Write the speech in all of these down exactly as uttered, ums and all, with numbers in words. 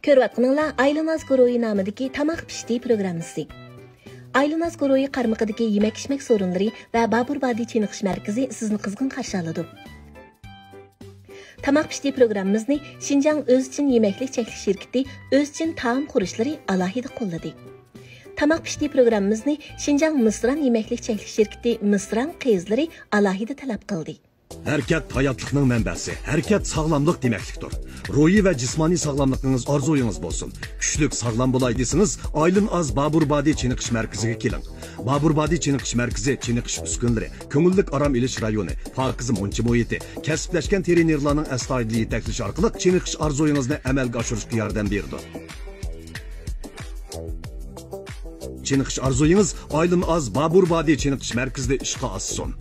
كۆرۈۋاتقىنىڭلار ئايلىناز گۇرۇھى نامىدىكى تاماق پىشتى پروگراممىسى. ئايلىناز گۇرۇھى قارمىقىدىكى يېمەك-ئىچمەك سورۇنلىرى ۋە بابۇر بادى چېنىقىش مەركىزى سىزنى قىزغىن قارشى ئالىدۇ. تاماق پىشتى پروگراممىمىزنى شىنجاڭ ئۆزچىن يېمەكلىك چەكلىك شىركىتى ئۆزچىن تائام خۇرۇچلىرى ئالاھىدە قوللىدى. تاماق پىشتى پروگراممىمىزنى شىنجاڭ مىسران يېمەكلىك چەكلىك شىركىتى مىسران قىزلىرى ئالاھىدە تەلەپ قىلدى. ھەرىكەت ھاياتلىقنىڭ مەنبەسى، ھەرىكەت ساغلاملىق دېمەكلىكتۇر. روھىي ۋە جىسمانىي ساغلاملىقىڭىز ئارزۇيىڭىز بولسۇن. كۈچلۈك، ساغلام بولاي دېسىڭىز، ئايلىن ئاز بابۇر بادى چېنىقىش مەركىزىگە كېلىڭ. بابۇر بادى چېنىقىش مەركىزى چېنىقىش ئۈسكۈنىلىرى، كۆڭۈللۈك ئارام ئېلىش رايونى، پاكىز مۇنچا مۇھىتى، كەسىپلەشكەن ترېنېرلارنىڭ ئەستايىدىل يېتەكلىشى ئارقىلىق چېنىقىش ئارزۇيىڭىزنى ئەمەلگە ئاشۇرۇشقا ياردەم بېرىدۇ. چېنىقىش ئارزۇيىڭىز ئايلىن ئاز بابۇر بادى چېنىقىش مەركىزىدە ئىشقا ئاشسۇن.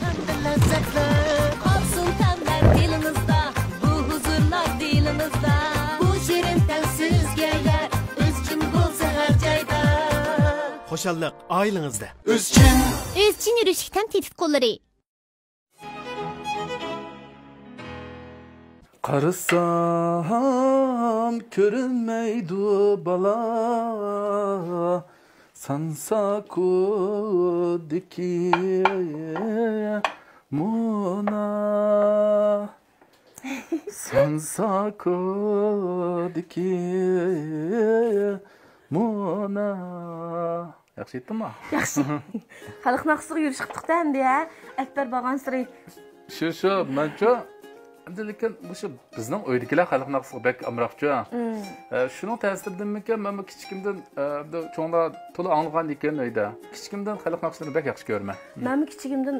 ھەمدە لەززەتلەر قالسۇن تەملەر دىلىڭىزدا، بۇ ھۇزۇرلار دىلىڭىزدا، بۇ شېرىن تەم سىزگە يار، ئۆزچىن بولسا ھەر جايدا. خۇشاللىق ئائىلىڭىزدە. ئۆزچىن. ئۆزچىن يۈرۈشلۈك تەم تېتىتقۇلىرى. قارىسام كۆرۈنمەيدۇ بالا، سانساكودىكى مونا. سانساكودىكى مونا. ياخشى ئېيتتىممۇ؟ ياخشى. خەلق ناخشىسىغا يۈرۈش قىپتۇق-تە ئەمدى، ھە؟ ئەكبەر بارغانسېرى. شۇ، شۇ، مەنچۇ. ئەمدى لېكىن مۇشۇ بىزنىڭ ئۆيدىكىلەر خەلق ناخشىسىغا بەك ئامراقچۇ. مم. ئە، شۇنىڭ تەسىرىدىنمىكىن، مەنمۇ كىچىكىمدىن، ئە، ئەمدى چوڭلار تولا ئاڭلىغاندىكىن ئۆيدە. كىچىكىمدىن خەلق ناخشىلىرىنى بەك ياخشى كۆرىمەن. مم. مەنمۇ كىچىكىمدىن،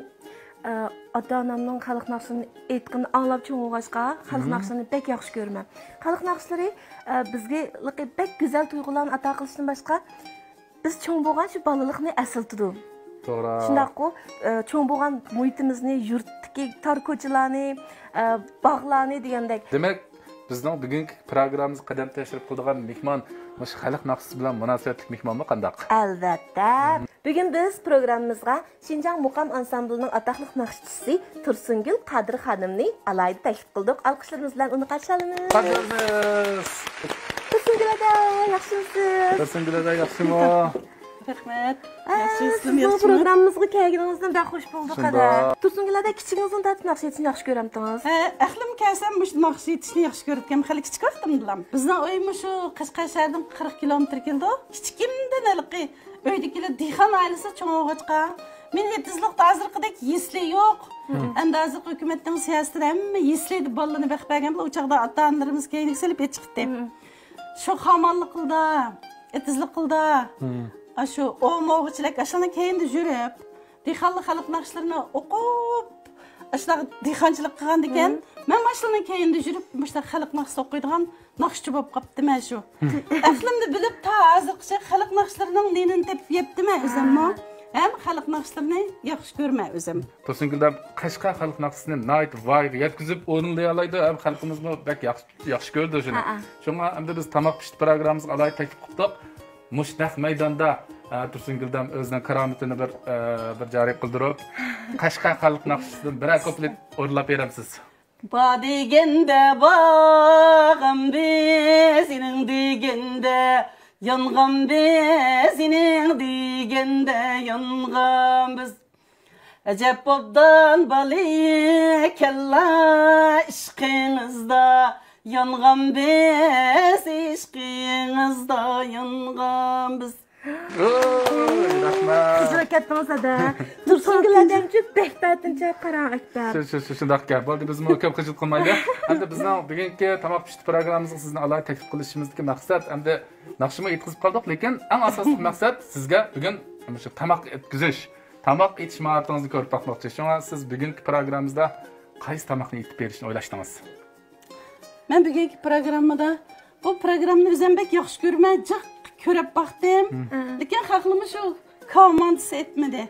ئە، ئاتا-ئانامنىڭ خەلق ناخشىلىرىنى ئېيتقىنىنى ئاڭلاپ چوڭ بولغاچقا، خەلق مم. ناخشىلىرىنى بەك ياخشى كۆرىمەن. خەلق ناخشىلىرى، ئە، بىزگە بەك گۈزەل تۇيغۇلارنى ئاتا قىلىشتىن باشقا، بىز چوڭ بولغان شۇ بالىلىقنى ئەسلىتىدۇ. توغرا. شۇنداققۇ، ئە، چوڭ بولغان مۇھىتىمىزنى، يۇرتتىكى تار كوچىلارنى، ئە، باغلارنى دېگەندەك. دېمەك، بىزنىڭ بۈگۈنكى پروگراممىمىزغا قەدەم تەشرىپ قىلىدىغان مېھمان مۇشۇ خەلق ناخشىسى بىلەن مۇناسىۋەتلىك مېھمانمۇ قانداق؟ ئەلۋەتتە. بۈگۈن بىز پروگراممىمىزغا شىنجاڭ مۇقام ئانسامبىلىنىڭ ئاتاقلىق ناخشىچىسى تۇرسۇنگۈل قادىر خانىمنى ئالاھىدە تەكلىپ قىلدۇق. ئالقىشلىرىمىز بىلەن ئۇنى قارشى ئالىمىز. قارشى ئالىمىز. تۇرسۇنگۈل ئەدە، ياخشىمۇسىز؟ تۇرسۇنگۈل ئەدە، ياخشىمۇ؟ رەھمەت. ئە، ياخشى، سىزنىڭ ياخشىمۇ؟ پروگراممىمىزغا كەلگىنىڭىزدىن بەك خوش بولدۇق، شۇنداق. ئەدە. تۇرسۇنگۈل ئەدە، كىچىكىڭىزدىن تارتىپ ناخشا ئېيتىشنى ياخشى كۆرەمتىڭىز؟ ھە، ئەقلىم كەلسە مۇشۇ ناخشا ئېيتىشنى ياخشى كۆرىدىكەن، خېلى كىچىك ۋاقتىمدىلا. بىزنىڭ ئۆي مۇشۇ قەشقەر شەھەردىن قىرىق كىلومېتىر كېلىدۇ. كىچىكىمدىن ھېلىقى ئۆيدىكىلەر دېھقان ئائىلىسىدە چوڭ بولغاچقا، مېنى ئېتىزلىقتا ھازىرقىدەك يەسلى يوق. مم. ئەمدى ھازىرقى ھۆكۈمەتنىڭ سىياسىتىدە ھەممە يەسلىدە بالىلىرىنى بېقىپ بەرگەن بىلەن، ئۇ چاغدا ئاتا-ئانىلىرىمىز كەينىگە سېلىپ ئېچىقتى. مم. شۇ خامانلىقلىدا، ئېتىزلىقلىدا، مم. ئاشۇ ئومۇغۇچ ئاشۇلارنىڭ كەينىدە يۈرۈپ، دېھقانلار خەلق ناخشىلىرىنى ئوقۇپ، ئاشۇلار دېھقانچىلىق قىلغاندىكەن، مم. مەن ئاشۇلارنىڭ كەينىدە يۈرۈپ، مۇشۇنداق خەلق ناخشىسى ئوقۇيدىغان ناخشىچى بولۇپ قاپتىمەن شۇ. ئەقلىمنى بىلىپ، تا ھازىرغىچە خەلق ناخشىلىرىنىڭ نېنىنى تېپىپ يەپتىمەن ئۆزۈممۇ. ھە. ھەم خەلق ناخشىلىرىنى ياخشى كۆرىمەن ئۆزۈم. تۇرسۇنگۈل دەم قەشقەر خەلق ناخشىسىنى ناھايىتى ۋايىغا يەتكۈزۈپ ئورۇنلىيالايدۇ ھەم خەلقىمىزمۇ بەك ياخشى، ياخشى كۆرىدۇ شۇنى. ھە، ھە. شۇڭا ئەمدى بىز تاماق پىشتى پروگراممىمىزغا ئالاھىدە تەكلىپ قىپتۇق. مۇشۇ نەق مەيداندا، ئە، تۇرسۇنگۈل دەم ئۆزىنىڭ كارامىتىنى بىر، ئە، بىر جارى قىلدۇرۇپ، قەشقەر خەلق ناخشىسىدىن بىرەر كۇپلېت ئورۇنلاپ بېرەمسىز؟ بار دېگەندە بارغانبىز، يېنىڭ دېگەندە يانغانبىز، يېنىڭ دېگەندە يانغانبىز. ئەجەب ئوبدان بالا ئىكەنلا ئىشقىڭىزدا، يانغانبىز، ئىشقىڭىزدا يانغانبىز. ۋوي، رەھمەت. خىجىلەپ كەتتىڭىز ھەدە. تۇرسۇنگۈل ئادەمچۇ بەك تارتىنچاق قاراڭ ئەكبەر. شۇ، شۇ، شۇ، شۇنداق گەپ. بولدى، بىزمۇ كۆپ خىجىل قىلمايلى. ئەمدى بىزنىڭ بۈگۈنكى تاماق پىشتى پروگراممىمىزغا سىزنى ئالاھىدە تەكلىپ قىلىشىمىزدىكى مەقسەت، ئەمدى ناخشىمۇ ئېيتقۇزۇپ قالدۇق، لېكىن ئەڭ ئاساسلىق مەقسەت سىزگە بۈگۈن مۇشۇ تاماق ئەتكۈزۈش، تاماق ئېتىش ماھارىتىڭىزنى كۆرۈپ باقماقچى. شۇڭا سىز بۈگۈنكى پروگراممىمىزدا قايسى تاماقنى ئېتىپ بېرىشنى ئويلاشتىڭىز؟ مەن بۈگۈنكى پروگراممىدا، بۇ پروگراممىنى ئۆزۈم بەك ياخشى كۆرىمەن، جىق كۆرۈپ باقتىم. مم. لېكىن خەقلىرىمۇ شۇ كاۋا مانتىسى ئېتمىدى.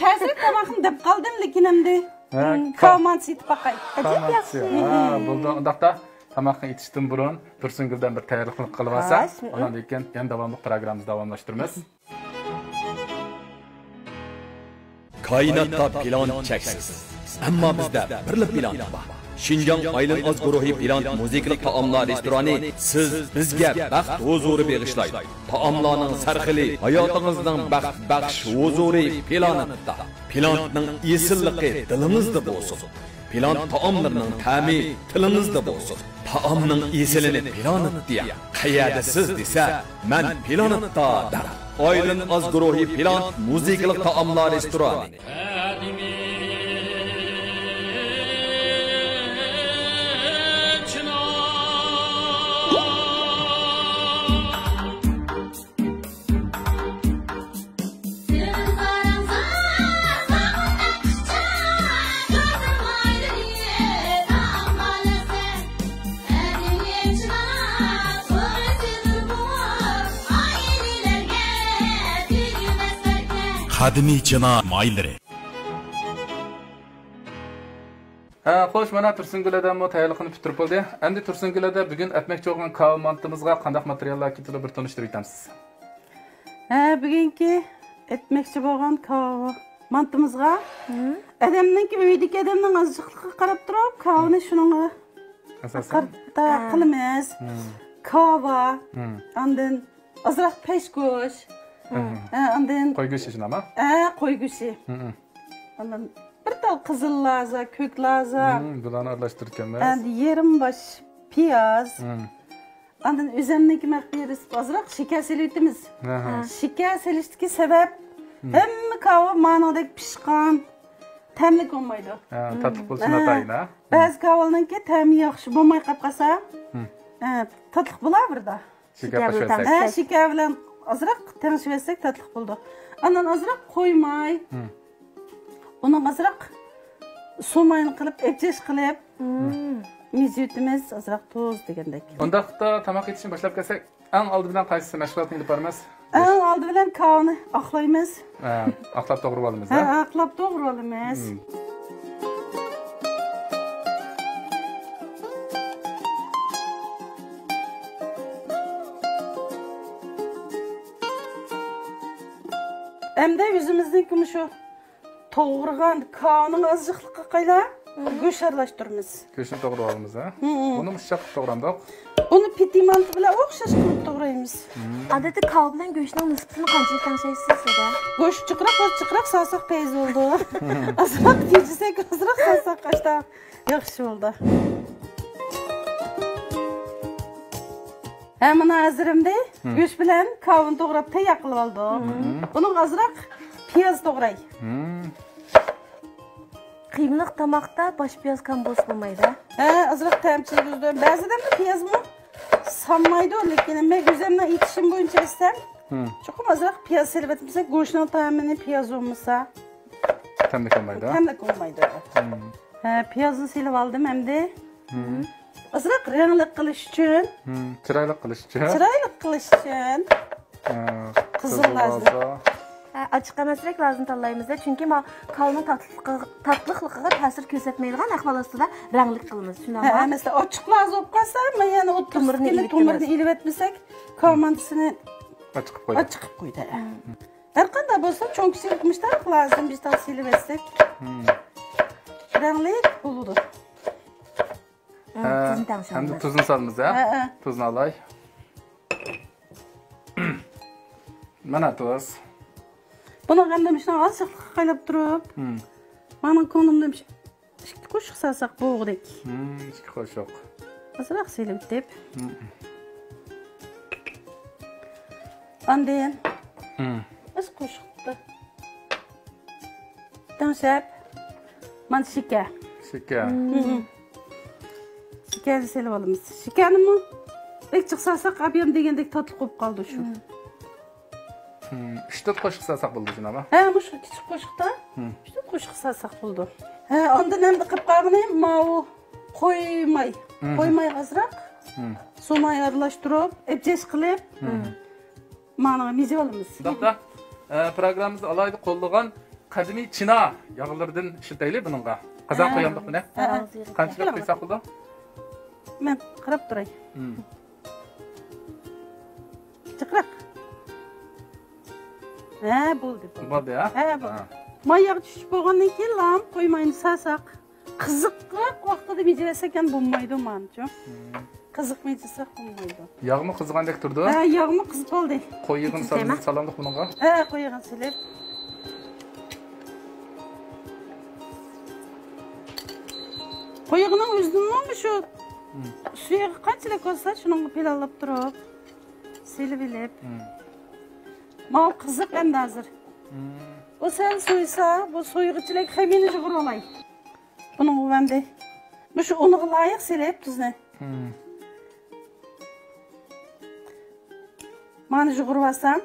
تەسىرلىك تاماقنى دەپ قالدىم، لېكىن ئەمدى، ھە، مم، كاۋا مانتىسى ئېتىپ باقاي. ئەجەب ياخشى. ھە، بولدى، ئۇنداقتا. تاماقنى ئېتىشتىن بۇرۇن تۇرسۇنگۈلدىن بىر تەييارلىق قىلىۋالساق، خوش. ئاندىن كېيىن يەنە داۋاملىق پروگراممىمىزنى داۋاملاشتۇرىمىز. كائىناتتا پىلان چەكسىز. ئەمما بىزدە بىرلا پىلان بار. شىنجاڭ ئايلىن ئاز گۇرۇھى پىلان مۇزىكىلىق تائاملار رېستورانى سىز، بىزگە بەخت ھۇزۇرى بېغىشلايدۇ. تائاملارنىڭ سەرخىلى، ھاياتىڭىزنىڭ بەخت بەخش ھۇزۇرى پىلانىتتا. پىلانىتنىڭ ئېسىللىقى دىلىڭىزدا بولسۇن. پىلانىت تائاملىرىنىڭ تەمى تىلىڭىزدا بولسۇن. تائامنىڭ ئېسىلىنى پىلانىتتا يەڭ. قەيەردە سىز دېسە، مەن پىلانىتتا دەڭ. ئايلىن ئاز گۇرۇھى پىلانىت مۇزىكىلىق تائاملار رېستورانى. قەدىمىي چىنا مايلىرى. ھە، خوش، مانا تۇرسۇنگۈل ھەدەممۇ تەييارلىقىنى پۈتتۈرۈپ بولدى. ئەمدى تۇرسۇنگۈل ھەدە بۈگۈن ئەتمەكچى بولغان كاۋا مانتىمىزغا قانداق ماتېرىياللار كېتىدۇ، بىر تونۇشتۇرۇۋېتەمسىز؟ ھە، بۈگۈنكى ئەتمەكچى بولغان كاۋا مانتىمىزغا ئادەمنىڭكى، ئۆيدىكى ئادەمنىڭ ئازچىقلىقىغا قاراپ تۇرۇپ، كاۋىنى شۇنىڭغا ئاساسەن قارىتا قىلىمىز. كاۋا، ئاندىن ئازراق پەشكوش، ھە، ئاندىن قوي گۆشى شۇنداقمۇ؟ ھە، قوي گۆشى. ئاندىن بىر تال قىزىل لازا، كۆك لازا. بۇلارنى ئارىلاشتۇرىدىكەنمىز. ئەمدى يېرىم باش پىياز. ئاندىن ئۆزەمنىڭكى مەخپىي رېتسېپى، ئازراق شېكەر سېلىۋېتىمىز. شېكەر سېلىشتىكى سەۋەب، ھەممە كاۋا مانىڭدەك پىشقان، تەملىك بولمايدۇ. ھە، تاتلىق بولۇشى ناتايىن، ھە؟ بەزى كاۋىلارنىڭكى تەمى ياخشى بولماي قاپ قالسا، ھە، تاتلىق بولاۋېرىدۇ. شېكەر قوشۇۋەتسەك. ھە، شېكەر بىلەن ئازراق تەڭشىۋەتسەك تاتلىق بولىدۇ. ئاندىن ئازراق قويماي، ئۇنىڭ ئازراق سۇماينى قىلىپ، ئەبجەش قىلىپ، مىجىۋېتىمىز، ئازراق تۇز دېگەندەك. ئۇنداقتا تاماق ئېتىشنى باشلاپ كەتسەك، ئەڭ ئالدى بىلەن قايسى مەشغۇلاتنى ئېلىپ بارىمىز؟ ئەڭ ئالدى بىلەن كاۋىنى ئاقلايمىز. ھە، ئاقلاپ توغرىۋالىمىز، ھە، ھە؟ ئاقلاپ توغرىۋالىمىز. ئەمدى ئۆزىمىزنىڭكى مۇشۇ توغرىغان كاۋىنىڭ ئازچىقلىقىغا قايلا گۆش ئارىلاشتۇرىمىز. گۆشنى توغرىۋالىمىز، ھە؟ بۇنى مۇشۇنداق قىلىپ توغرامدۇق؟ بۇنى پىتى مانتا بىلەن ئوخشاش قىلىپ توغرايمىز. ئادەتتە كاۋا بىلەن گۆشنىڭ نىسبىتىنى قانچىلىك تەڭشەيسىز سىلەر؟ گۆش جىقراق، بىر جىقراق سالساق پەيزى بولىدۇ. ئازراق تېجىسەك، ئازراق سالساق ئاشتا ياخشى بولىدۇ. ھە، مانا ھازىر ئەمدى گۆش بىلەن كاۋىنى توغراپ تەييار قىلىپ ئالدۇق. بۇنىڭغا ئازراق پىياز توغراي. قىيمىلىق تاماقتا باش پىياز كەم بولسا بولمايدۇ. ھە، ئازراق تەمچىلىك ئۆزىدىن. بەزىدە پىيازمۇ سالمايدۇ، لېكىن مەن ئۆزۈمنىڭ ئېيتىشىم بويىچە ئېيتسام، چوقۇم ئازراق پىياز سېلىۋەتمىسەك، گۆشنىڭ تائامىنى پىياز بولمىسا تەملىك بولمايدۇ. تەملىك بولمايدۇ. ھە، پىيازنى سېلىپ ئالدىم ئەمدى. ئازراق رەڭلىك قىلىش ئۈچۈن. چىرايلىق قىلىش ئۈچۈن. چىرايلىق قىلىش ئۈچۈن. ھە، قىزىل قىزىل لازا. لازا. ھە، ئاچچىق ئەمەسرەك لازىنى تاللايمىز-دە، چۈنكى ما-، كاۋىنىڭ تاتلىقلىقىغا، تاتلىقلىقىغا تەسىر كۆرسەتمەيدىغان ئەھۋال ئاستىدا رەڭلىك قىلىمىز، شۇنداقمۇ؟ ھە، مەسىلەن، ئاچچىق لازا بولۇپ قالسا، ما يەنە ئوتتۇرىسىدىكى تومۇرنى ئېلىۋەتمىسەك، كاۋا مانتىسىنى ئاچىقىپ قويدى. ئاچىقىپ قويدى. ھە. ھەر قانداق بولسا، چوڭ كىچىك مۇشتاق لازىم، بىر تال سېلىۋەتسەك، رەڭلىك بولىدۇ. ھە، تۇزنى تەڭشەيمىز. ئەمدى تۇزنى سالىمىز، ھە؟ ھە، ھە. تۇزنى ئالاي. مانا تۇز. بۇنىڭغا ئەمدى مۇشۇنىڭ ئازراق قايناپ تۇرۇپ، مانا كۆڭلۈمدە مۇشۇ ئىككى قوشۇق سالساق بولغۇدەك. ئىككى قوشۇق. ئازراق سېلىۋېتىپ. ئاندىن ئۈچ قوشۇقتا تەڭشەپ، مانا شېكەر. شېكەر. شېكەرنى سېلىپ ئالىمىز. شېكەرنىمۇ بەك جىق سالساق، ئابىيام دېگەندەك تاتلىق بولۇپ قالىدۇ شۇ. ئۈچ تۆت قوشۇق سالساق بولىدۇ، جۇنابا. ھە، مۇشۇ كىچىك قوشۇقتا ئۈچ تۆت قوشۇق سالساق بولىدۇ. ھە، ئاندىن ئەمدى قىلىپ قالغىنى ماۋۇ قويماي. قويماي ئازراق سۇماي ئارىلاشتۇرۇپ، ئەبجەش قىلىپ، مانىغا مىجىۋالىمىز. شۇنداقتا، ئە، پروگراممىمىزدا ئالاھىدە قوللىغان قەدىمىي چىنا ياغلىرىدىن ئىشلىتەيلى بۇنىڭغا. قازان قويامدۇق بۇنى؟ ھە. قانچىلىك قۇيساق بولىدۇ؟ مەن قاراپ تۇراي. مم. جىقراق. ھە، بولدى، بولدى. بولدى، ھە؟ ھە، بولدى. ھە. ماياغا چۈشۈپ بولغاندىن كېيىن لام قويمايمىز، ساساق. قىزىقراق ۋاقتىدا مىجىرەسەك بولمايدۇ مانچۇ. مم. قىزىق مىجىرساق بولمايدۇ. ياغمۇ قىزىغاندەك تۇرىدۇ. ھە، ياغمۇ قىزىپ بولدى. قويۇغىنى سالاملىق بۇنىڭغا. ھە، قويۇغىنى سېلىپ. قويۇغىنىڭ ئۆزىدىنمۇ شۇ مم. سۈيىگە قانچىلىك بولسا، شۇنىڭغا پىلانلاپ تۇرۇپ، سېلىپ ئېلىپ. مم. ماۋۇ قىزىق ئەمدى ھازىر. مم. ئۇ سەل سويسا، بۇ سويغۇچىلىك خېمىرنى يۇغۇرۇۋالاي. بۇنىڭغا ئەمدى مۇشۇ ئۇنىغا لايىق سېلىپ تۇزنى. مم. مانا يۇغۇرۇۋالسام.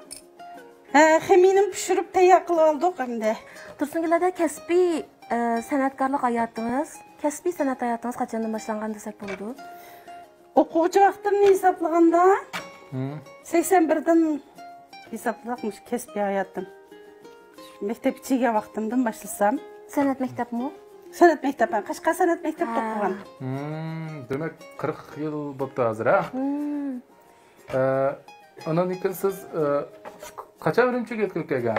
ھە، خېمىرنى پىشۇرۇپ تەييار قىلىۋالدۇق ئەمدى. تۇرسۇنگۈل ئەدە، كەسپىي، ئە، سەنئەتكارلىق ھاياتىڭىز، كەسپىي سەنئەت ھاياتىڭىز قاچاندىن باشلانغان دېسەك بولىدۇ؟ ئوقۇغۇچى ۋاقتىمنى ھېسابلىغاندا، مم. سەكسەن بىردىن ھېسابلاق مۇشۇ كەسپىي ھاياتىم. مەكتەپكە كىرگەن ۋاقتىمدىن باشلىسام. سەنئەت مەكتەپمۇ؟ سەنئەت مەكتەپ، ھە، قەشقەر سەنئەت مەكتەپتە ھە. ئوقۇغان. مم، دېمەك، قىرىق يىل بوپتۇ ھازىر، ھە؟ مم. ئە، ئۇنىڭدىن كېيىن سىز، ئە، قاچان ئۈرۈمچىگە يۆتكىلىپ كەلگەن؟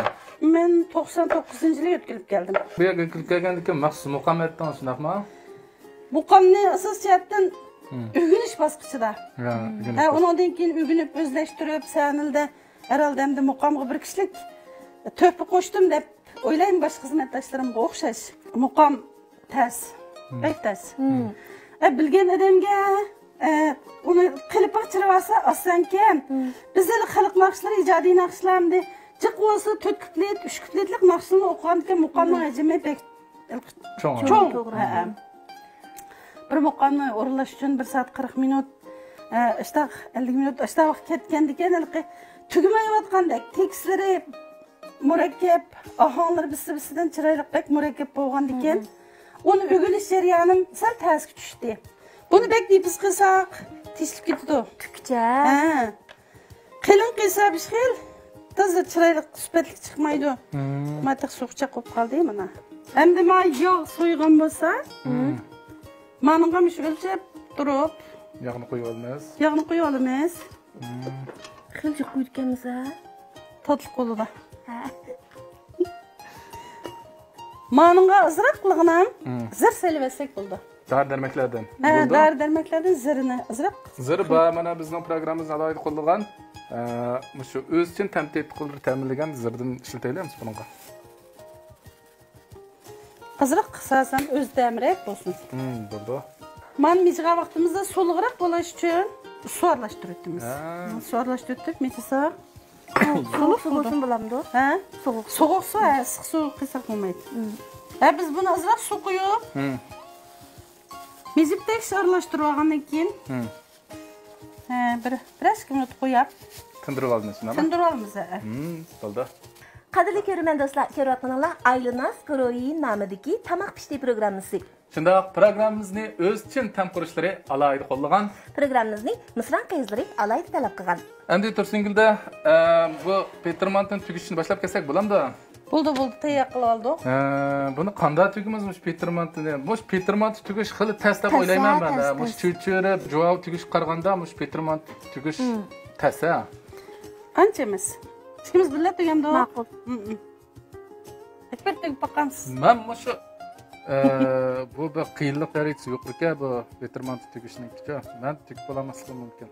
مەن توقسان توققۇزىنچى يىلى يۆتكىلىپ كەلدىم. بۇ يەرگە يۆتكىلىپ كەلگەندىن كېيىن مەخسۇس مۇقام ئېيتتىڭىز، شۇنداقمۇ؟ مۇقامنى ئاساسىي جەھەتتىن مم. ئۆگىنىش باسقۇچىدا. ھە، مم. ئۆگىنىش ھە، باسقۇچى. ئۇنىڭدىن كېيىن ئۆگىنىپ، ئۆزلەشتۈرۈپ، سەھنىدە ھەرھالدا ئەمدى مۇقامغا بىر كىشىلىك تۆھپە قوشتۇم دەپ ئويلايمەن باشقا خىزمەتداشلىرىمغا ئوخشاش. مۇقام تەس، مم. بەك تەس. مم. ئە، بىلگەن ئادەمگە، ئە، ئۇنى قېلىپقا چىرىۋالسا ئاسانكەن. مم. بىز ھېلى خەلق ناخشىلىرى، ئىجادىي ناخشىلار ئەمدى جىق بولسا تۆت كۇپلېت، ئۈچ كۇپلېتلىك ناخشىنى ئوقۇغاندىكىن مۇقامنىڭ مم. ھەجمى بەك چوڭ. چوڭ، توغرا. ھە. بىر مۇقامنى ئورۇنلاش ئۈچۈن بىر سائەت قىرىق مىنۇت، ئە، ئاشتاق ئەللىك مىنۇت، ئاشتاق ۋاقىت كەتكەندىكىن ھېلىقى تۈگىمەيۋاتقاندەك، تېكىستلىرى مۇرەككەپ، ئاھاڭلىرى بىرسى-بىرسىدىن چىرايلىق، بەك مۇرەككەپ بولغاندىكىن، مم. ئۇنى ئۆگىنىش جەريانىم سەل تەسكە چۈشتى. بۇنى بەك نېپىز قىلساق، تېشىلىپ كېتىدۇ. تۈكچە. ھە. قېلىن قىلسا بىر خىل تازا چىرايلىق، سۈپەتلىك چىقمايدۇ. مم. مانا تېخى سۇغۇچاق بولۇپ قالدى مانا. ئەمدى ما ياغ سويغان بولسا، مم. مانىڭغا مۇشۇ ئۆلچەپ تۇرۇپ. ياغنى قويۇپ ئالىمىز. ياغنى قويۇپ ئالىمىز. مم. خېلى جىق قويىدىكەنمىز ھە. تاتلىق بولىدۇ. ھە. مانىڭغا ئازراقلىغىنا مم. زىر سېلىۋەتسەك بولىدۇ. دارى دەرمەكلەردىن. ھە، بولىدۇ. دارى دەرمەكلەردىن زىرنى ئازراق. زىر بار، مانا بىزنىڭ پروگراممىمىزنى ئالاھىدە قوللىغان، ئە، مۇشۇ ئۆزچىن تەم تېتىقلىرى تەمىنلىگەن زىردىن ئىشلىتەيلى ئەمىسە بۇنىڭغا. ئازراق قىساسەن ئۆز تەمرەك بولسۇن. مم، بولىدۇ. مانا مىجىغان ۋاقتىمىزدا سۇلۇقراق بولۇش ئۈچۈن سۇ ئارىلاشتۇرۇۋېتىمىز. ھە. سۇ ئارىلاشتۇرۇۋېتىپ، مىجىسا سۇلۇق سۇ بولسۇن بولامدۇ؟ ھە؟ سۇلۇق. سوغۇق سۇ، ھە، ئىسسىق سۇ قىلساق بولمايدۇ. مم. ھە، بىز بۇنى ئازراق سۇ قۇيۇپ، مم. مىجىپ تەكشى ئارىلاشتۇرۇپ ئالغاندىن كېيىن، مم. ھە، بىر، بىر ئىككى مىنۇت قويۇپ. تىندۇرۇپ ئالىمىز، شۇنداقمۇ؟ تىندۇرۇپ ئالىمىز، ھە. مم، بولدى. قەدىرلىك كۆرۈرمەن دوستلار، كۆرۈۋاتقىنىڭلار ئايلىناس گۇرۇھى نامىدىكى تاماق پىشتى پروگراممىسى. شۇنداق، پروگراممىمىزنى ئۆزچىن تەم قۇرۇشلىرى ئالاھىدە قوللىغان. پروگراممىمىزنى مىسران قىزلىرى ئالاھىدە تەلەپ قىلغان. ئەمدى تۇرسۇنگۈلدە، ئە، بۇ پېتىر مانتىنى تۈگۈشنى باشلاپ كەتسەك بولامدۇ؟ بولدى، بولدى، تەييار قىلىپ ئالدۇق. ئە، بۇنى قانداق تۈگىمىز مۇشۇ پېتىر مانتىنى؟ مۇشۇ پېتىر مانتا تۈگۈش خېلى تەس دەپ تەس، ئويلايمەن ھە، مەن. تەس، مۇشۇ تەس. چۆچۈرە، جۇۋاۋ تۈگۈشكە قارىغاندا مۇشۇ پېتىر مانتا تۈگۈش مم. تەس، ھە؟ ئانچە ئەمەس. ئىككىمىز بىللە تۈگەمدۇ؟ ماقۇل. مم، مم. بىر تۈگۈپ باقامسىز. مەن مۇشۇ، ئە، بۇ بىر قىيىنلىق دەرىجىسى يۇقىرىكەن، بۇ پېتىر مانتا تۈگۈشنىڭكىچۇ. مەن تۈگۈپ بولالماسلىقىم مۇمكىن.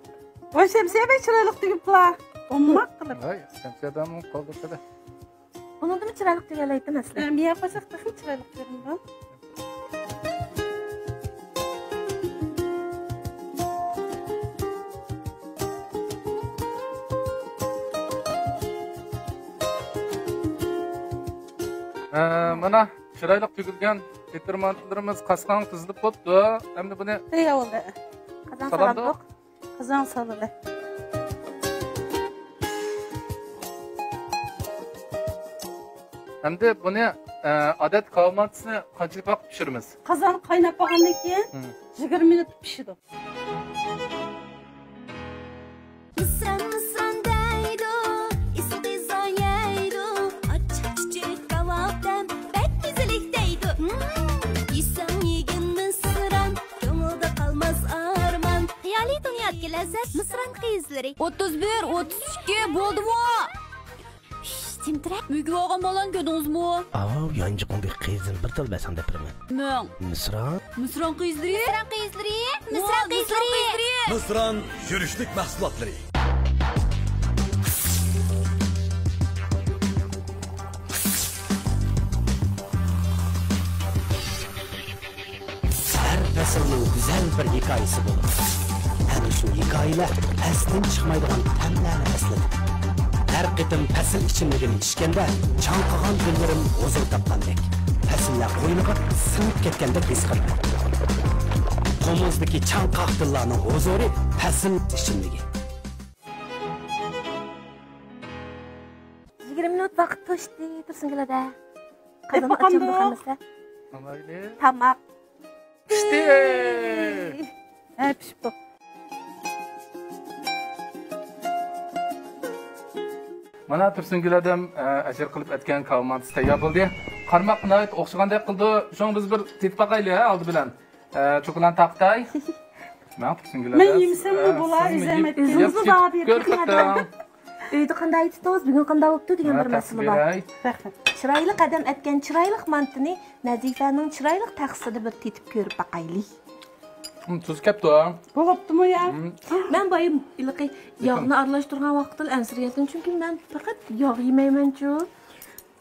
ۋاي، شەمسىيە بەك چىرايلىق تۈگۈپلا. ئوماق قىلىپ. ۋاي، شەمسىيەدىن قول بېقىدى. ئۇنىڭدىنمۇ چىرايلىق تۈگەلەيتتىم ئەسلى. ئە، مىيا قوشاق تېخىمۇ چىرايلىق كۆرۈنىدۇ. ئە، مانا، چىرايلىق تۈگۈلگەن پېتىر مانتىلىرىمىز قاسقان تىزىلىپ بوپتۇ. ئەمدى بۇنى تەييار بولدى. قازان سالامدۇق. سالامدۇق. قازان سالىلى. ئەمدى بۇنى، ئە، ئادەتتە كاۋا مانتىسىنى قانچىلىك ۋاقىت پىشۇرىمىز؟ قازان قايناپ بولغاندىن كېيىن مم. يىگىرمە مىنۇت پىشىدۇ. مىسران، مىسران دەيدۇ، ئىسسىق پىززا يەيدۇ، ئاچچىق چۈچۈك كاۋاپتەم بەك مەززىلىك دەيدۇ. مم، يېسەڭ يېگىن مىسران، كۆڭۈلدە قالماس ئارمان. ھاياتقا لەززەت، مىسرانقى ئىزلىرى. ئوتتۇز بىر، ئوتتۇز ئىككى، بولدىمۇ؟ شش، تىمتىرەك. مۈگۈپ ئالغان بالىنى كۆردىڭىزمۇ؟ ئاۋۇ، يانچۇقۇڭدىكى قىزىم بىر تال بەرسەڭ دەپ بېرىمەن. مىڭ. مىسران. مىسرانقى ئىزلىرى. مىسرانقى ئىزلىرى. مىسرانقى ئىزلىرى. مىسران يۈرۈشلۈك مەھسۇلاتلىرى. ھەر پەسىلنىڭ گۈزەل بىر ھېكايىسى بولىدۇ. ئەنە شۇ ھېكايىلەر ئەستىن چىقمايدىغان تەملەرنى ئەسلىتىدۇ. ھەر قېتىم پەسىل ئىچىملىكىنى ئىچكەندە، چاڭقىغان دىللىرىم ھۇزۇر تاپقاندەك، پەسىللەر قوينىغا سىڭىپ كەتكەندەك ھېس قىلىمەن. تومۇزدىكى چاڭقاق دىللارنىڭ ھۇزۇرى پەسىل ئىچىملىكى. يىگىرمە مىنۇت ۋاقىت توشتى، تۇرسۇنگۈل ھەدە. قازان ئاچامدۇ قالمىسا؟ تاماق. پىشتى! ھە، پىشىپتۇ. مانا تۇرسۇنگۈل ھەدەم، ئە، ئەجىر قىلىپ ئەتكەن كاۋا مانتىسى تەييار بولدى. قارىماققا ناھايىتى ئوخشىغاندەك قىلىدۇ. شۇڭا بىز بىر تېتىپ باقايلى، ھە، ئالدى بىلەن. ئە، چوكىلان تاقتاي. مەن تۇرسۇنگۈل ھەدەم. مەن يېمىسەممۇ بولا، ئۆزۈم يەپ كېتىپ كۆرۈپ بېقىڭ. ئۆيدە قانداق يېتىپتىڭىز؟ بۈگۈن قانداق بوپتۇ دېگەن بىر مەسىلە بار. رەھمەت. چىرايلىق ھەدەم ئەتكەن چىرايلىق مانتىنى نەزىپەنىڭ چىرايلىق تەخسىسىدە بىر تېتىپ كۆرۈپ باقايلى. ھىم، تۇزى كەپتۇ. بولۇپتۇمۇ يا؟ ھىم. مەن بايا ھېلىقى ياغنى ئارىلاشتۇرغان ۋاقىتتا ئەنسىرىگەنتىم، چۈنكى مەن پەقەت ياغ يېمەيمەنچۇ.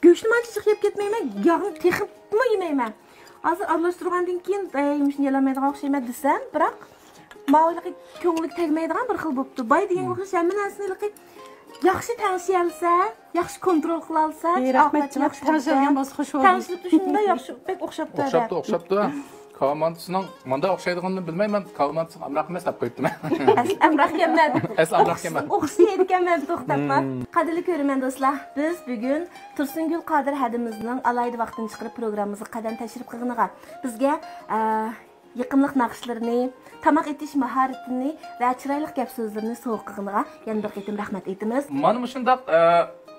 گۆشنىمۇ ئانچە جىق يەپ كەتمەيمەن، ياغنى تېخىمۇ يېمەيمەن. ھازىر ئارىلاشتۇرغاندىن كېيىن، ئەي، مۇشۇنى يېيەلمەيدىغان ئوخشايمەن دېسەم، بىراق، ماۋۇ ھېلىقى كۆڭلىگە تەگمەيدىغان بىر خىل بوپتۇ. باي دېگەنگە ئوخشاش ھەممە نەرسىنى ھېلىقى ياخشى تەڭشىيەلسە، ياخشى كونترول قىلالسا، ئاقىۋەت ياخشى بولىدۇ. تەڭشىلىپ شۇنداق ياخشى، بەك ئوخشاپتۇ. ئوخشاپتۇ، ئوخشاپتۇ. كاۋا مانتىسىنىڭ مانداق ئوخشايدىغىنىنى بىلمەيمەن، كاۋا مانتىسىغا ئامراق ئەمەس دەپ قويۇپتىمەن. ئەسلى ئامراق ئىكەنمەن. ئەسلى ئامراق ئىكەنمەن. ئوخشىيدىكەنمەن، توختاپلا. قەدىرلىك كۆرۈرمەن دوستلار، بىز بۈگۈن تۇرسۇنگۈل قادىر ھەدىمىزنىڭ ئالاھىدە ۋاقتىنى چىقىرىپ پروگراممىمىزغا قەدەم تەشرىپ قىلغىنىغا، بىزگە، ئە، يېقىملىق ناخشىلىرىنى، تاماق ئېتىش ماھارىتىنى ۋە چىرايلىق گەپ سۆزلىرىنى سوۋغا قىلغىنىغا يەنە بىر قېتىم رەھمەت ئېيتىمىز. مانا مۇشۇنداق، ئە،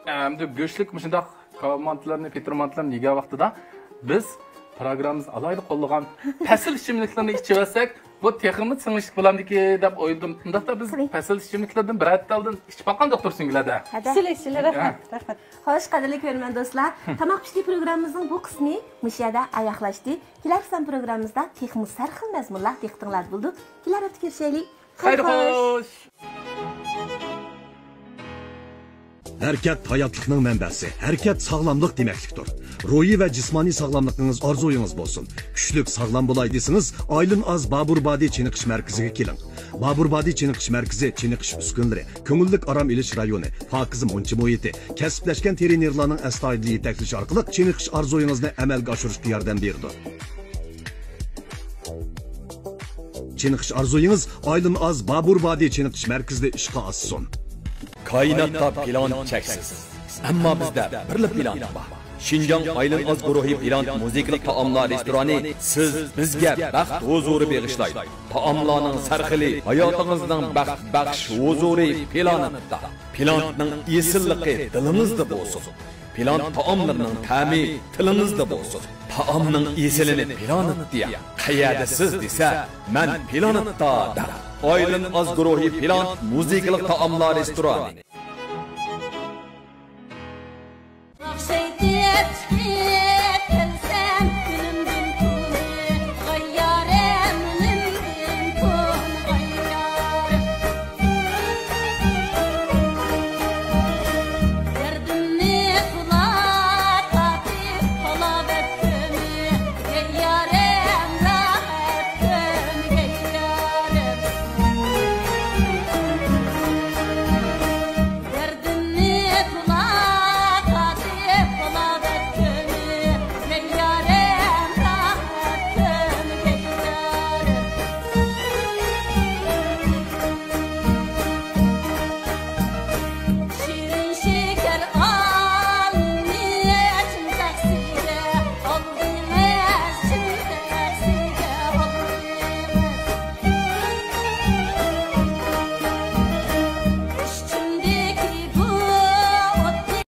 ئەمدى گۆشلۈك مۇشۇنداق كاۋا مانتىلىرىنى، پېتىر مانتىلىرىنى يېگەن ۋاقتىدا بىز پروگراممىمىز ئالاھىدە قوللىغان پەسىل ئىچىملىكلىرىنى ئىچىۋەتسەك، بۇ تېخىمۇ سىڭىشلىك بولامدىكى دەپ ئويلىدىم. ئۇنداقتا بىز پەسىل ئىچىملىكلىرىدىن بىرەر تالدىن ئىچىپ باققاندۇق تۇرسۇنگۈل ھەدە. سىلى، سىلى، رەھمەت، رەھمەت. خوش، قەدىرلىك كۆرۈرمەن دوستلار، تاماق پىشتى پروگراممىمىزنىڭ بۇ قىسمى مۇشۇ يەردە ئاياغلاشتى. كېلەر قىسىم پروگراممىمىزدا تېخىمۇ سەرخىل مەزمۇنلار دىققىتىڭلاردا بولىدۇ. كېلەر ھەپتە كۆرۈشەيلى. خەير خوش. ھەرىكەت ھاياتلىقنىڭ مەنبەسى، ھەرىكەت ساغلاملىق دېمەكلىكتۇر. روھىي ۋە جىسمانىي ساغلاملىقىڭىز ئارزۇيىڭىز بولسۇن. كۈچلۈك، ساغلام بولاي دېسىڭىز، ئايلىن ئاز بابۇر بادى چېنىقىش مەركىزىگە كېلىڭ. بابۇر بادى چېنىقىش مەركىزى چېنىقىش ئۈسكۈنىلىرى، كۆڭۈللۈك ئارام ئېلىش رايونى، پاكىز مۇنچا مۇھىتى، كەسىپلەشكەن ترېنېرلارنىڭ ئەستايىدىل يېتەكلىشى ئارقىلىق چېنىقىش ئارزۇيىڭىزنى ئەمەلگە ئاشۇرۇشقا ياردەم بېرىدۇ. چېنىقىش ئارزۇيىڭىز ئايلىن ئاز بابۇر بادى چېنىقىش مەركىزىدە ئىشقا ئاشسۇن. كائىناتتا پىلان چەكسىز. ئەمما بىزدە بىرلا پىلان بار. شىنجاڭ ئايلىن ئاز گۇرۇھى پىلان مۇزىكىلىق تائاملار رېستورانى سىز بىزگە بەخت ھۇزۇرى بېغىشلايدۇ. تائاملارنىڭ سەرخىلى ھاياتىڭىزنىڭ بەخت بەخش ھۇزۇرى پىلانىتتا. پىلانىتنىڭ ئېسىللىقى دىلىڭىزدا بولسۇن. پىلانىت تائاملىرىنىڭ تەمى تىلىڭىزدا بولسۇن. تائامنىڭ ئېسىلىنى پىلانىتتا يەڭ. قەيەردە سىز دېسە، مەن پىلانىتتا دەڭ. ئايلىن ئاز گۇرۇھى پىلانىت مۇزىكىلىق تائاملار رېستورانى.